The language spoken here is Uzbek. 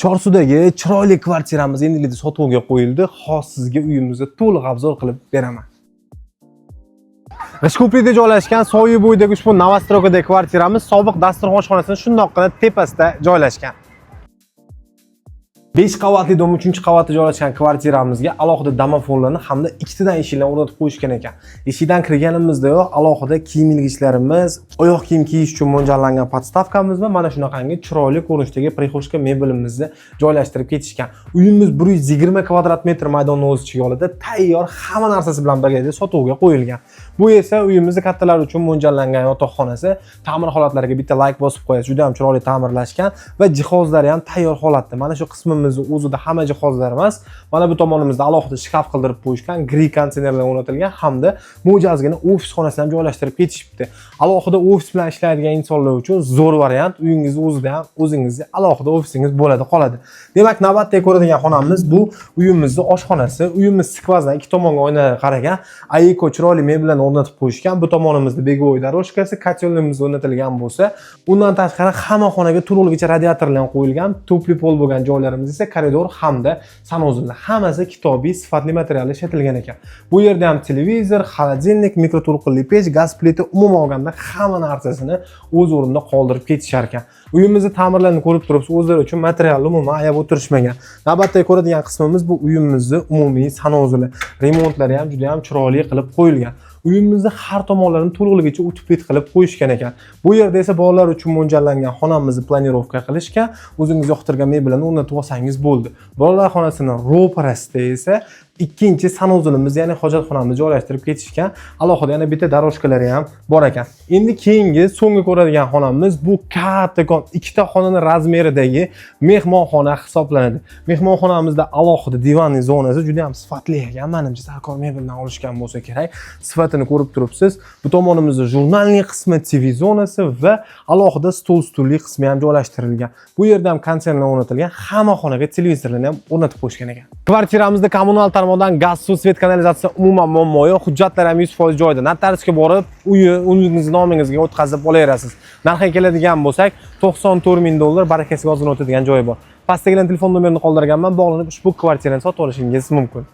Chorsudagi chiroyli kvartiramiz endilikda sotuvga qo'yildi. Hozir sizga uyimizni to'liq обзор qilib beraman. G'ishtko'prikda joylashgan, soya bo'yidagi ushbu новостройка dagi kvartiramiz sobiq dasturxon xonasini shundoqqina tepasida joylashgan. 5 qavatli dom 3-qavatda joylashgan kvartiramizga alohida domofonlarni hamda ikkitadan eshiklarni o'rnatib qo'yishgan ekan. Eshikdan kirganimizdayoq alohida kiyim ilgichlarimiz, oyoq kiyim kiyish uchun mo'ljallangan подставка miz va mana shunaqangi chiroyli ko'rinishdagi прихожка mebelimizni joylashtirib ketishgan. Uyimiz 120 kvadrat metr maydonni o'z ichiga oladi. Tayyor hamma narsasi bilan birgalikda sotuvga qo'yilgan. Bu esa uyimizni kattalar uchun mo'ljallangan yotoqxonasi. Ta'mir holatlariga bitta layk bosib qo'yasiz. Juda ham chiroyli ta'mirlashgan va jihozlari ham tayyor holatda. Mana shu qismimizni o'zida hamma jihozlar emas. Mana bu tomonimizda alohida shkaf qildirib qo'yishgan, Gree konditsionerlar o'rnatilgan hamda mo'jazgina ofis xonasini ham joylashtirib ketishibdi. Alohida ofis bilan ishlaydigan insonlar uchun zo'r variant. Uyingizni o'zida ham o'zingizni alohida ofisingiz bo'ladi, qoladi. Demak, navbatdagi ko'radigan xonamiz bu uyimizni oshxonasi. Uyimiz сквозной, ikki tomonga oynalar qaragan. Aiko chiroyli mebellarni o'rnatib qo'yishgan. Bu tomonimizda беговой дорожка si, котёл imiz o'rnatilgan bo'lsa, undan tashqari hamma xonaga to'liqligicha radiatorlar qo'yilgan. Тёплый пол bo'lgan joylarimiz esa koridor hamda санузел lar. Hammasi kitobiy, sifatli materialda ishlatilgan ekan. Bu yerda ham televizor, холодильник, mikroto'lqinli pech, gaz plita, umuman olganda hamma narsasini o'z o'rnida qoldirib ketishar ekan. Uyimizni ta'mirlarini ko'rib turibsiz, o'zlari uchun materialni umuman ayab o'tirishmagan. Navbatdagi ko'radigan qismimiz bu uyimizni umumiy санузел i. Remontlari ham juda ham chiroyli qilib qo'yilgan. Uyimizni har tomonlarini to'liqligicha утеплить qilib qo'yishgan ekan. Bu yerda esa bolalar uchun mo'ljallangan xonamizni планировка qilishgan. O'zingiz yoqtirgan mebellarni o'rnatib olsangiz bo'ldi. Bolalar xonasini ro'parasida esa ikkinchi санузел imiz, ya'ni hojatxonamizni joylashtirib ketishgan. Alohida yana bitta дорожка lari ham bor ekan. Endi keyingi, so'nggi ko'radigan xonamiz bu kattakon ikkita xonani размер idagi mehmonxona hisoblanadi. Mehmonxonamizda alohida диванный zonasi juda ham sifatli ekan. Manimcha, Sarkor mebeldan olishgan bo'lsa kerak. Sifatini ko'rib turibsiz. Bu tomonimizda журнальный qismi, TV zonasi va alohida stol stulli qismi ham joylashtirilgan. Bu yerda ham konditsionerlar o'rnatilgan. Hamma xonaga televizorlarni ham o'rnatib qo'yishgan ekan. Kvartiramizda kommunal tarmoqdan gaz, suv, свет, kanalizatsiya umuman muammo yo'q. Hujjatlar ham 100% joyida. Notariusga borib, uyi o'zingizni nomingizga o'tkazib olaverasiz. Narxiga keladigan bo'lsak, 94 ming dollar, barakasiga ozgina o'tadigan joyi bor. Pastdagilarning telefon nomerini qoldirganman, bog'lanib ushbu kvartirani sotib olishingiz mumkin.